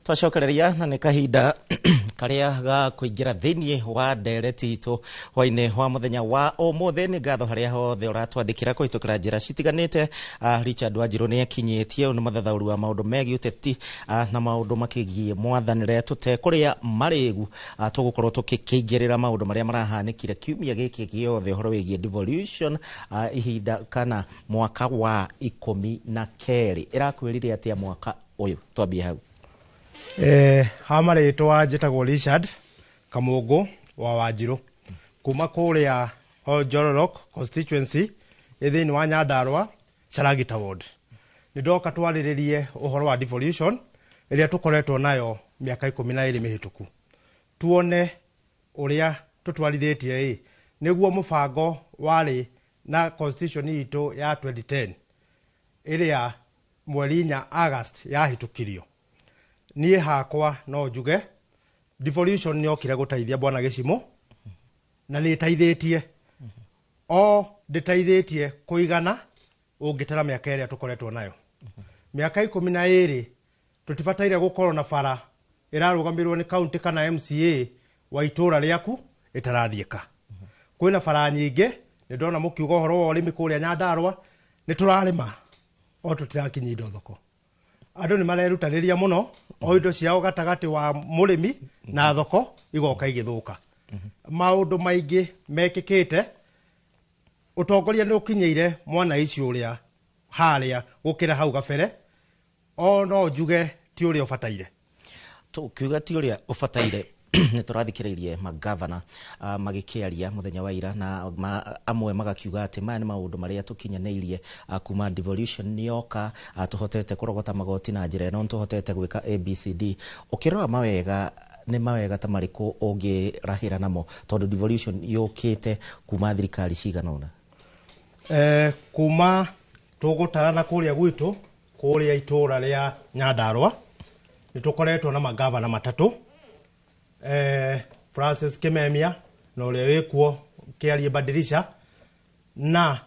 Twacokereria na nĩ kahinda karĩa ga kũingĩra thĩinĩ wa ndereti itũ hwainĩ wa mũthenya wa ũmũthĩ. Nĩ ngatho harĩa hothe ũratwandĩkĩra kũhĩtũkĩra njĩra citiganĩte. Richard Wanjirũ nĩ akinyĩtie, ũyũ nĩ mũthathaũri wa maũndũ megiĩ ũteti na maũndũ makĩgiĩ mwathanĩre. Tũtekũrĩa marĩgu, tũgũkorwo tũkĩkĩingĩrĩra maũndũ marĩa marahanĩkire kiumia gĩkĩ gĩothe, ũhoro wĩgiĩ devolution, ihinda kana mwaka wa 12. Ĩrakwĩrire atĩa mwaka ũyũ? Twambie hau. Ha marĩtwa njĩtagwo Richard Kamũngũ wa Wanjirũ kuma kũrĩa Oljororok constituency ĩ thĩinĩ wa Nyandarua, Charagita ward. Nĩ ndoka twarĩrĩrie ũhoro wa devolution ĩrĩa tũkoretwo nayo mĩaka 12 mĩhĩtũku, tuone ũrĩa tũtwarithĩtie ĩ nĩguo mũbango warĩ na constitution itũ ya 2010 ĩrĩa mweri 4 August yahĩtũkirio. Niĩ hakwa no njuge devolution nĩ yokire gũteithia bwana gĩcimũ na nĩ ĩteithĩtie, o ndĩteithĩtie kũigana ũngĩtara mĩaka ĩrĩa tũkoretwo nayo, mĩaka 12. Tũtibataire gũkorwo na bara ĩrarũgamĩrĩrwo nĩ county kana MCA wa itũra rĩaku ĩtarathiĩka. Kwĩna bara nyingĩ. Nĩ ndona mũkiuga ũhoro wa ũrĩmi kũrĩa Nyandarua. Nĩ tũrarĩma, o tũtirakinyia indo thoko. Andũ nĩ marerutanĩria mũno, o indo ciao gatagatĩ wa mũrĩmi na thoko igoka igĩthũka. Maũndũ maingĩ mekĩkĩte. Ũtongoria nĩ ũkinyĩire mwanaici ũrĩa harĩa gũkĩra hau gabere, o no njuge ti ũrĩa ũbataire. Tũkiuga ti ũrĩa ũbataire, nĩ tũrathikĩrĩirie magavana magĩkĩaria mũthenya wa ira na amwe magakiuga atĩ maya nĩ maũndũ marĩa tũkinyanĩirie kuma devolution nĩ yoka, tũhotete kũrogota magoti na njĩra ĩno, tũhotete gwĩka ABCD. Ũkĩrora mawega, nĩ mawega ta marĩkũ ũngĩrahĩra namo, tondũ devolution yũkĩte kuma thirikari cigana ũna? Kuma tũgũtarana kũrĩa gwitũ, kũrĩa itũra rĩa Nyandarua, nĩ tũkoretwo na magavana matatũ, Francis Kimemia na ũrĩa wĩkuo Kĩarie Badirisha. Na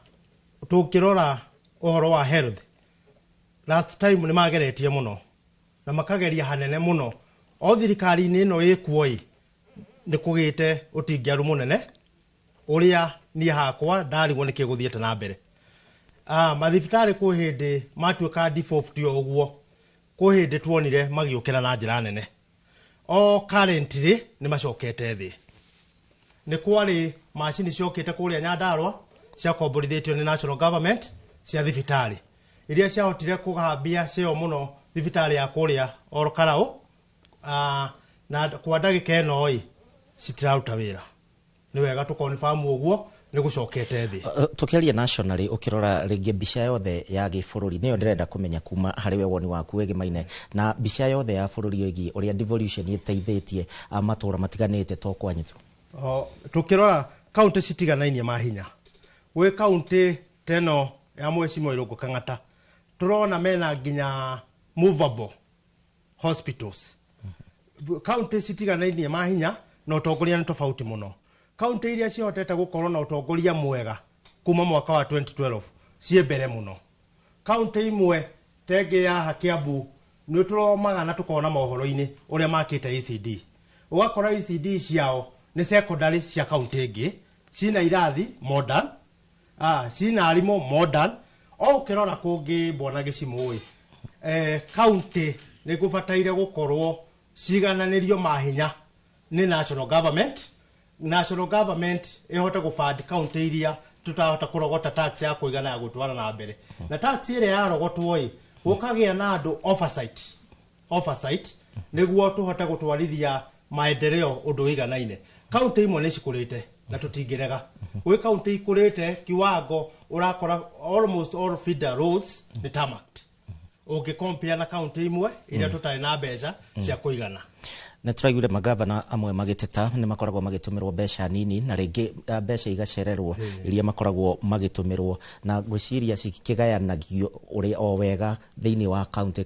tũngĩrora ũhoro wa health, last time nĩ mageretie mũno na makageria hanene mũno, o thirikari-inĩ ĩno ĩkuo ĩ nĩ kũgĩte ũtingiaru mũnene ũrĩa niĩ hakwa ndarigwo nĩkĩ gũthiĩte na mbere. Mathibitarĩ kwĩ hĩndĩ matuĩka default o ũguo, kwĩ hĩndĩ tuonire magĩũkĩra na njĩra nene, o currently nĩ macokete thĩ. Nĩ kwarĩ macini ciokĩte kũrĩa Nyandarua ciakomborithĩtio nĩ national government cia thibitarĩ iria ciahotire kũhambia ceo mũno thibitarĩ ya kũrĩa Ol Kalou, na kwa ndagĩka ĩno ĩ citiraruta wĩra. Nĩ wega tũ confirm ũguo nĩ gũcokete thĩ. Tũkĩaria nationally, ũkĩrora rĩngĩ mbica yothe ya gĩbũrũri, nĩyo ndĩrenda kũmenya kuma harĩ we woni waku wĩgĩmaine na mbica yothe ya bũrũri ĩgiĩ ũrĩa devolution ĩteithĩtie matũra matiganĩte, to kwanyu tu. O, tukirora kaunti citiganainie mahinya, gwĩ kaunti teno ya Mheshimiwa Irũngũ Kang'ata, turona mena nginya movable hospitals. Kaunti citiganainie mahinya na ũtongoria nĩ tofauti mũno. Kaunti iria cihotete gũkorwo na ũtongoria mwega kuma mwaka wa 2012 ciĩ mbere mũno. Kaunti imwe tengĩ ya Kiambu, nĩ tũromaga na tũkona mohoro-inĩ ũrĩa makĩte ECD. Ũgakora ECD ciao nĩ secondary cia kaunti ĩngĩ, cina irathi modern, cina arimũ modern. O ũkĩrora kũngĩ, bwana gĩcimũ ĩ, kaunti nĩ gũbataire gũkorwo cigananĩrio mahinya nĩ national government. National government ĩhote gũband kaunti iria tutahota kũrogota tax ya kũigana ya gũtwara na mbere, na tax ĩrĩa yarogotwo ĩ gũkagĩa na andũ oversight nĩguo tũhote gũtwarithia maendeleo ũndũ ũiganaine. Kaunti imwe nĩ cikũrĩte na tũtingĩrega, gwĩ kaunti ikũrĩte kiwango ũrakora almost all feeder roads nĩ tarmacked, ũngĩ compare na kaunti imwe iria tũtarĩ na mbeca cia kũigana. Nĩ tũraiguire magavana amwe magĩteta nĩ makoragwo magĩtũmĩrwo mbeca nini na rĩngĩ mbeca igacererwo iria makoragwo magĩtũmĩrwo, na ngwĩciria cikĩgayanagio ũrĩa o wega thĩinĩ wa county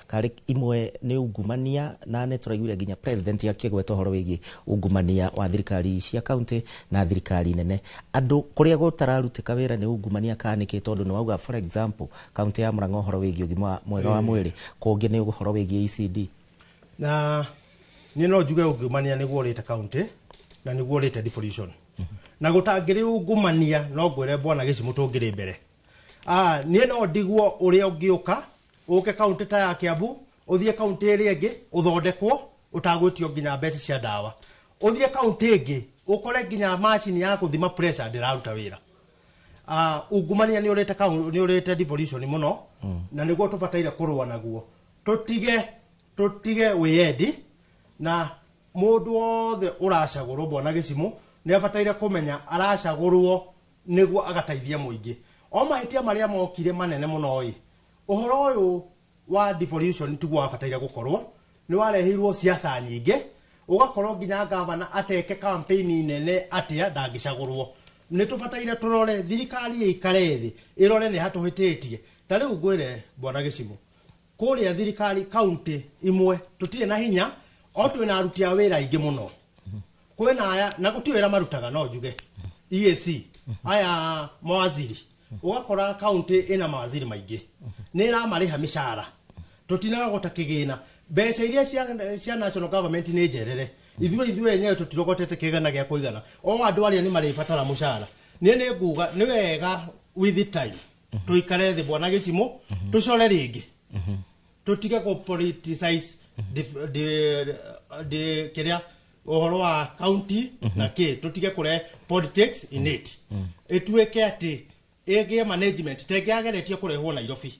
karĩ imwe nĩ ungumania. Na nĩ tũraiguire nginya president akĩgweta ũhoro wĩgiĩ ungumania wa thirikari cia county na thirikari nene. Andũ kũrĩa gũtararutĩka wĩra nĩ ungumania kana nĩkĩ? Tondũ nĩ wauga, for example, county ya Murang'a, ũhoro wĩgiĩ ũgima mwega wa mwĩrĩ, kũngĩ nĩ ũhoro wĩgiĩ ECD. Na niĩ no njuge ungumania nĩguo ũrĩte county na nĩguo ũrĩte devolution. Na gũtangĩrĩ ungumania no ngwĩre bwana Gĩcimũ tũngĩrĩ mbere. Niĩ no ndigwo ũrĩa ũngĩũka ũke kaunti ta ya Kiambu, ũthiĩ kaunti ĩrĩa ĩngĩ ũthondekwo ũtagwĩtio nginya mbeca cia ndawa, ũthiĩ kaunti ĩngĩ ũkore nginya macini ya gũthima pressure ndĩraruta wĩra. Ungumania nĩ ũrĩte nĩ ũrĩte devolution mũno, na nĩguo tũbataire kũrũa naguo. Tũtige wĩyendi, na mũndũ wothe ũracagũrwo bwana Gĩcimũ nĩ abataire kũmenya aracagũrwo nĩguo agateithia mũingĩ. O mahĩtia marĩa mokire manene mũno ĩ, ũhoro ũyũ wa devolution tiguo wabataire gũkorwo, nĩ wareheirwo siasa nyingĩ, ũgakorwo nginya gavana ateke campaign nene atĩa ndangĩcagũrwo. Nĩ tũbataire tũrore thirikari ĩikare thĩ ĩrore nĩ hatũhĩtĩtie. Ta rĩu ngwĩre bwana Gĩcimũ, kũrĩa thirikari kaunti imwe tũtirĩ na hinya, o twĩna aruti a wĩra aingĩ mũno. Kwĩna aya na gũtirĩ wĩra marutaga, no njuge EAC aya mawaziri, ũgakora kaunti ĩna mawaziri maingĩ nĩ ĩramarĩha mĩcara, tũtinarogota kĩgĩna. Mbeca iria cia national government nĩ njerere, ithuĩ enyewe tũtirogotete kĩgana gĩa kũigana. O andũ arĩa nĩ marĩbatara mũcara. Niĩ nĩ nguga nĩ wega with the time tũikare thĩ bwana Gĩcimũ, tũcore rĩngĩ, tũtige kũ politicize the kĩrĩa ũhoro wa county na kĩ, tũtige kũrehe politics in it, ĩtuĩke atĩ ĩgĩe management tengĩageretie kũrehwo Nairobi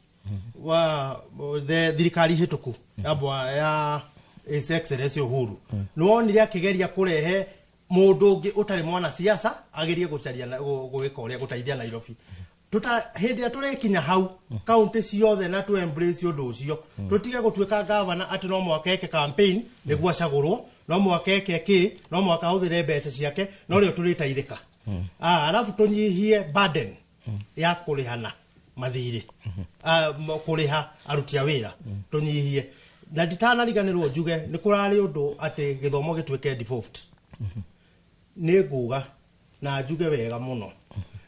wa the thirikari hĩtũku ya ya His Excellency Uhuru. Nĩ wonire akĩgeria kũrehe mũndũ ũngĩ ũtarĩ mwanasiasa agerie gũcaria gwĩka ũrĩa gũteithia Nairobi. Tuta hĩndĩ ĩrĩa tũrĩkinya hau kaunti ciothe na tũ embrace ũndũ ũcio, tũtige gũtuĩka gavana atĩ no mũhaka eke campaign nĩguo acagũrwo, no mũhaka eke kĩ, no mũhaka ahũthĩre mbeca ciake, no rĩo tũrĩteithĩka. Arabu tũnyihie burden ya kũrĩhana mathirĩ, kũrĩha aruti a wĩra tũnyihie. Na nditanariganĩrwo njuge nĩ kũrarĩ ũndũ atĩ gĩthomo gĩtuĩke devolved. Nĩ nguga na njuge wega mũno,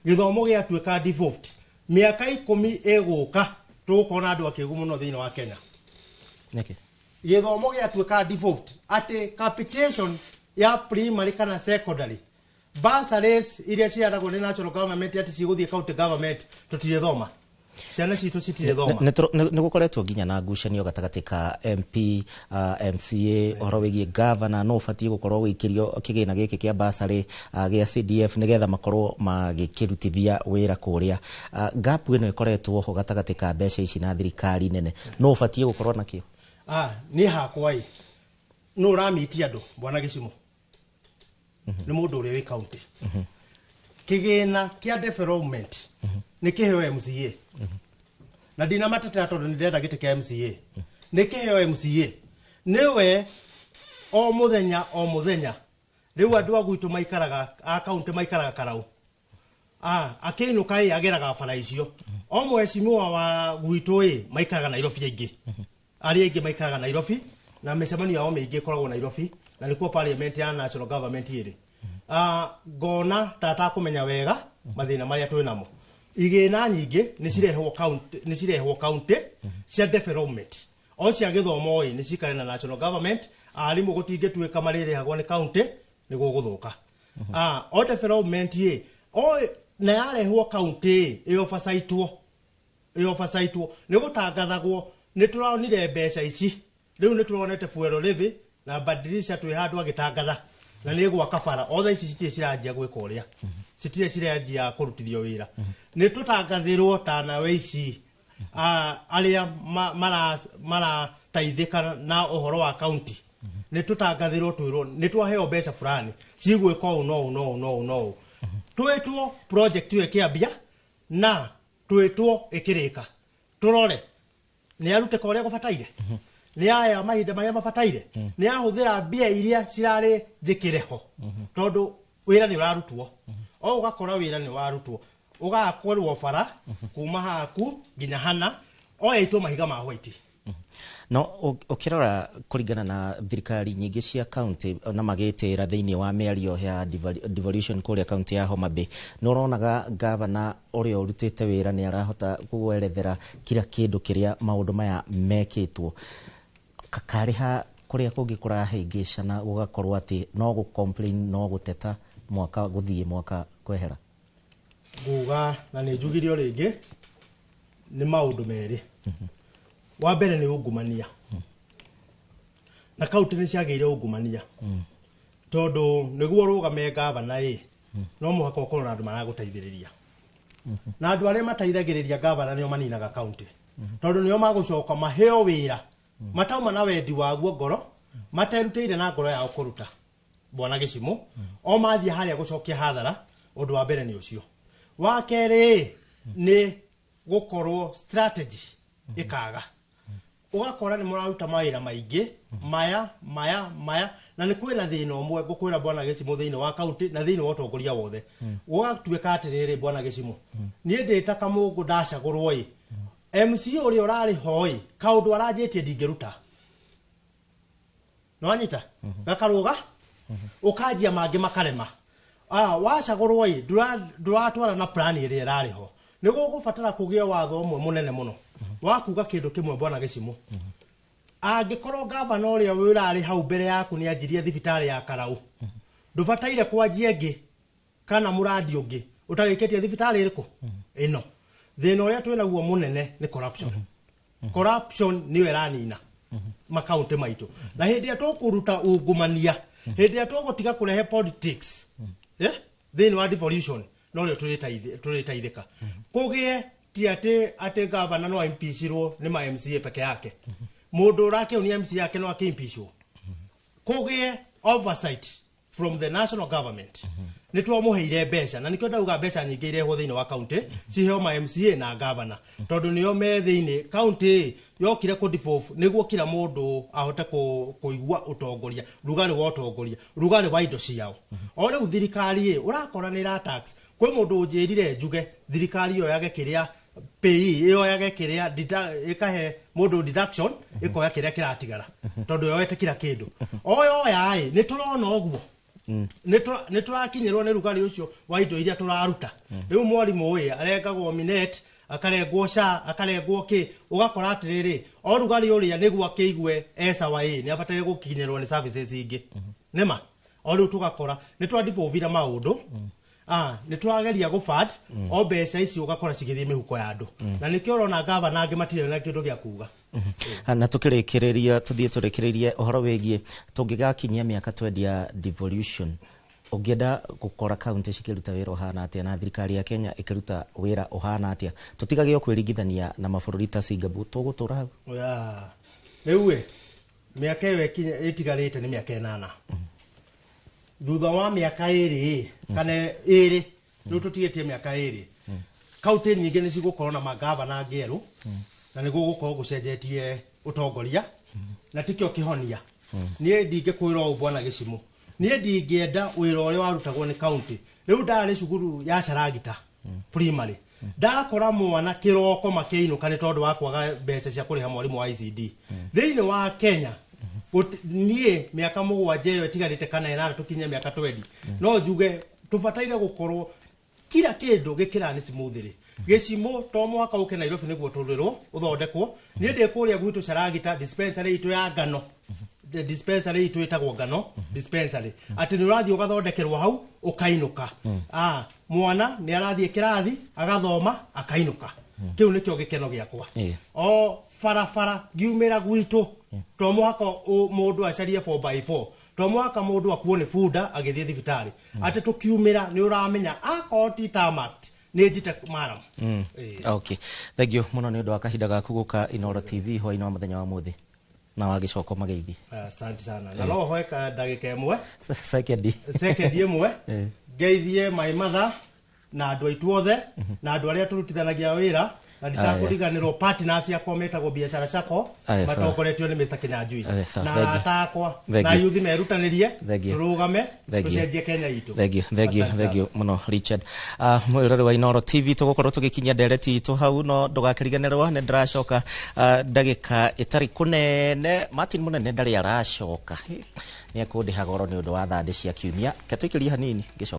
gĩthomo gĩatuĩka devolved, mĩaka 10 ĩgũka tũgũkorwo na andũ akĩgu mũno thĩinĩ wa Kenya. Nĩkĩ? Gĩthomo gĩatuĩka devolved atĩ capitation ya primary kana secondary bursaries iria ciheanagwo nĩ national government atĩ cigũthiĩ county government, tũtirĩthoma, ciana citũ citirĩthoma. Nĩ gũkoretwo nginya na ngucanio gatagatĩ ka MP, MCA ũhoro wĩgiĩ gavana no ũbatiĩ gũkorwo gũikĩrio kĩgĩna gĩkĩ kĩa bursary gĩa CDF nĩgetha makorwo magĩkĩrutithia wĩra kũrĩa. Gap ĩno ĩkoretwo ho gatagatĩ ka mbeca ici na thirikari nene, no ũbatiĩ gũkorwo nakĩo? Niĩ hakwa ĩ, nũ ũramitia andũ bwana Gĩcimũ? Nĩ mũndũ ũrĩa wĩ county. Kĩgĩna kĩa development nĩ kĩheo MCA, na ndinamatetera tondũ nĩ ndĩrenda gĩtĩ kĩa MCA. Nĩ kĩheo MCA, nĩwe o mũthenya o mũthenya. Rĩu andũ a gwitũ maikaraga a county maikaraga karau, akĩinũka ĩ ageraga bara icio. O mheshimiwa wa gwitũ ĩ maikaraga Nairobi, aingĩ arĩa aingĩ maikaraga Nairobi, na mĩcemanio yao mĩingĩ ĩkoragwo Nairobi, na nĩkuo parliament ya national government ĩrĩ. Ngona ta atakũmenya wega mathĩna marĩa twĩ namo. Igĩna nyingĩ nĩ cirehwo county, nĩ cirehwo county cia development, o cia gĩthomo ĩ nĩ cikare na national government. Arimũ gũtingĩtuĩka marĩrĩhagwo nĩ county, nĩ gũgũthũka. O development ĩ o na yarehwo county ĩ ĩobacaitwo, ĩobacaitwo nĩ gũtangathagwo nĩ tũronire mbeca ici, rĩu nĩ tũronete fuel levy na badilisha twĩ handũ agĩtangatha na nĩ gwaka bara. Othe ici citirĩ ciranjia gwĩka ũrĩa, citirĩ ciranjia kũrutithio wĩra. Nĩ tũtangathĩrwo ta nawe ici arĩa marateithĩka na ũhoro wa county, nĩ tũtangathĩrwo twĩrwo nĩ twaheo mbeca fulani cigwĩka ũũ no ũũ no ũũ no ũũ no ũũ, twĩtwo project ĩyo ĩkĩambia na twĩtwo ĩkĩrĩka, tũrore nĩ arutĩka ũrĩa gũbataire, nĩ aya mahinda marĩa mabataire, nĩ ahũthĩra mbia iria cirarĩ njĩkĩre ho, tondũ wĩra nĩ ũrarutwo. O ũgakora wĩra nĩ warutwo, ũgakorwo bara kuma haku nginya hana o yaitwo mahiga ma white. No ũkĩrora kũringana na thirikari nyingĩ cia county na magĩtĩra thĩinĩ wa mĩario ya devolution kũrĩa county ya Homa Bay, nĩ ũronaga gavana ũrĩa ũrutĩte wĩra nĩ arahota gũerethera kila kĩndũ kĩrĩa maũndũ maya mekĩtwo karĩ ha Kũrĩa kũngĩ kũrahĩngĩcana gũgakorwo atĩ no gũ complain, no gũteta mwaka gũthiĩ mwaka kwehera. Nguga na nĩ njugire o rĩngĩ, nĩ maũndũ merĩ. Wa mbere nĩ ungumania, na kaunti nĩ ciagĩire ungumania, tondũ nĩguo ũrũgame gavana ĩ, no mũhaka ũkorwo na andũ maragũteithĩrĩria, na andũ arĩa mateithagĩrĩria gavana nĩo maninaga kaunti, tondũ nĩo magũcoka maheo wĩra matauma na wendi waguo ngoro, materutĩire na ngoro yao kũruta. Bwana Gĩcimũ, o mathiĩ harĩa gũcokia hathara. Ũndũ wa mbere nĩ ũcio. Wa kerĩ nĩ gũkorwo strategy ĩkaga, ũgakora nĩ mũraruta mawĩra maingĩ maya maya maya, na nĩ kwĩna thĩna ũmwe ngũkwĩra, bwana Gĩcimũ, thĩinĩ wa kaunti na thĩinĩ wa ũtongoria wothe. Gũgatuĩka atĩrĩrĩ, bwana Gĩcimũ, niĩ ndĩ ta Kamũngũ ndacagũrwo ĩ, MC ũrĩa ũrarĩ ho ĩ, kaũndũ aranjĩtie ndingĩruta, nĩwanyita gakarũga ũkanjia mangĩ makarema. Wacagũrwo ĩ, ndũratwara na plan ĩrĩa ĩrarĩ ho. Nĩ gũgũbatara kũgĩa watho ũmwe mũnene mũno wa kuga kĩndũ kĩmwe, bwana Gĩcimũ. Angĩkorwo gavana ũrĩa ũrarĩ hau mbere yaku nĩ anjirie thibitarĩ ya Karau, ndũbataire kwanjia ĩngĩ kana mũrandi ũngĩ ũtarĩkĩtie thibitarĩ ĩrĩkũ ĩno. Thĩna ũrĩa twĩnaguo mũnene nĩ corruption. Corruption nĩyo ĩranina makaunti maitũ, na hĩndĩ ĩrĩa tũkũruta ungumania, hĩndĩ ĩrĩa tũgũtiga kũrehe politics thĩinĩ wa devolution, no rĩo tũrĩteithĩka. Kũgĩe ti atĩ gavana no impeachirwo nĩ ma MCA peke yake, mũndũ ũrakĩũnia MCA yake no akĩimpeachwo. Kũgĩe oversight from the national government. Nĩ twamũheire mbeca, na nĩkĩo ndauga mbeca nyingĩ irehwo thĩinĩ wa kaunti, ciheo ma MCA na gavana, tondũ nĩo me thĩinĩ. Kaunti yokire kũ devolve nĩguo kila mũndũ ahote kũigua ũtongoria, rugarĩ wa ũtongoria, rugarĩ wa indo ciao. O rĩu thirikari ĩ, ũrakora nĩ ĩra tax. Kwĩ mũndũ ũnjĩrire njuge thirikari yoyage kĩrĩa PAYE, ĩyoyage kĩrĩa ĩkahe mũndũ deduction, ĩkoya kĩrĩa kĩratigara, tondũ yoete kila kĩndũ. O yoya ĩ, nĩ tũrona ũguo nĩ tũrakinyĩrwo nĩ rugarĩ ũcio wa indo iria tũraruta. Rĩu mwarimũ ĩ, arengagwo minet, akarengwo SHA, akarengwo kĩ. Ũgakora atĩrĩrĩ, o rugarĩ ũrĩa nĩguo akĩigue esawa ĩ, nĩ abataire gũkinyĩrwo nĩ services ingĩ. Nĩma o rĩu tũgakora nĩ twandivolvire maũndũ, nĩ tũrageria gũfund o mbeca ici, ũgakora cigĩthiĩ mĩhuko ya andũ, na nĩkĩo ũrona gavana angĩ matirĩ na kĩndũ gĩa kuga. Na tukĩrĩkĩrĩria, tũthiĩ tũrĩkĩrĩrie ũhoro wĩgiĩ tũngĩgakinyia mĩaka 20 ya devolution, ũngĩenda gũkora kaunti cikĩruta wĩra ũhana atĩa, na thirikari ya Kenya ĩkĩruta wĩra ũhana atĩa? Tũtigage o kwĩringithania na mabũrũri ta Singapore, tũgũtũra hau. Oya. Rĩu ĩ, mĩaka ĩyo ĩtigarĩte nĩ mĩaka 8. Thutha wa mĩaka 2 ĩ, kana 2, rĩu tũtigĩtie mĩaka 2, kaunti nyingĩ nĩ cigũkorwo na magavana angĩ erũ, na nĩ gũgũkorwo gũcenjetie ũtongoria, na tikĩo kĩhonia. Niĩ ndingĩkwĩra ũũ, bwana Gĩcimũ, niĩ ndingĩenda wĩra ũrĩa warutagwo nĩ kaunti. Rĩu ndarĩ cukuru ya Caragita Primary, ndakora mwana kĩroko makĩinũka nĩ tondũ wa kwaga mbeca cia kũrĩha mwarimũ wa ECD. Thĩinĩ wa Kenya niĩ mĩaka 7 ĩyo ĩtigarĩte kana 8 tũkinye mĩaka 20, no njuge tũbataire gũkorwo kila kĩndũ gĩkĩrani smoothly. Gĩcimũ, to mũhaka ũke Nairobi nĩguo tũrĩrwo ũthondekwo. Niĩ ndĩ kũrĩa gwitũ Caragita, dispensary itũ ya ngano, the dispensary itũ ĩtagwo Ngano Dispensary, atĩ nĩ ũrathiĩ ũgathondekerwo hau ũkainũka. Mwana nĩ arathiĩ kĩrathi agathoma akainũka. Kĩu nĩkĩo gĩkeno gĩakwa. O barabara ngiumĩra gwitũ, to mũhaka mũndũ acarie 4x4, to mũhaka mũndũ akuo nĩ bunda agĩthiĩ thibitarĩ, atĩ tũkiumĩra nĩ ũramenya akorwo ti tarmac nĩ njite maram. Okay, thank you mũno nĩ ũndũ wa kahinda gaku gũka Inooro TV hwaĩ-inĩ wa mũthenya wa mũthĩ, na wagĩcoka mageithi. Asante sana, na no hoe ka ndagĩka 1. Sekendi. Sekendi 1. Ngeithie my mother na andũ aitũ othe na andũ arĩa tũrutithanagia wĩra, na nditakũriganĩrwo partners akwa metagwo Biashara Sacco. Aya, sawa. Matongoretio nĩ Mr. Kinyanjui Aya, sawa. na Thank you. atakwa Thank na you. yuthi merutanĩrie, Thank you. tũrũgame, Thank you. tũcenjie Kenya itũ. Thank you, thank you. Asante Thank sana. you mũno, Richard. Mwĩrore wa Inooro TV, tũgũkorwo tũgĩkinyia ndereti itũ hau, no ndũgakĩriganĩrwo nĩ ndĩracoka ndagĩka ĩtarĩ kũnene. Martin Mũnene ndarĩ aracoka, nĩ ekũndĩha goro nĩ ũndũ wa thandĩ cia kiumia. Ke tũikĩrie hanini ngĩcoka.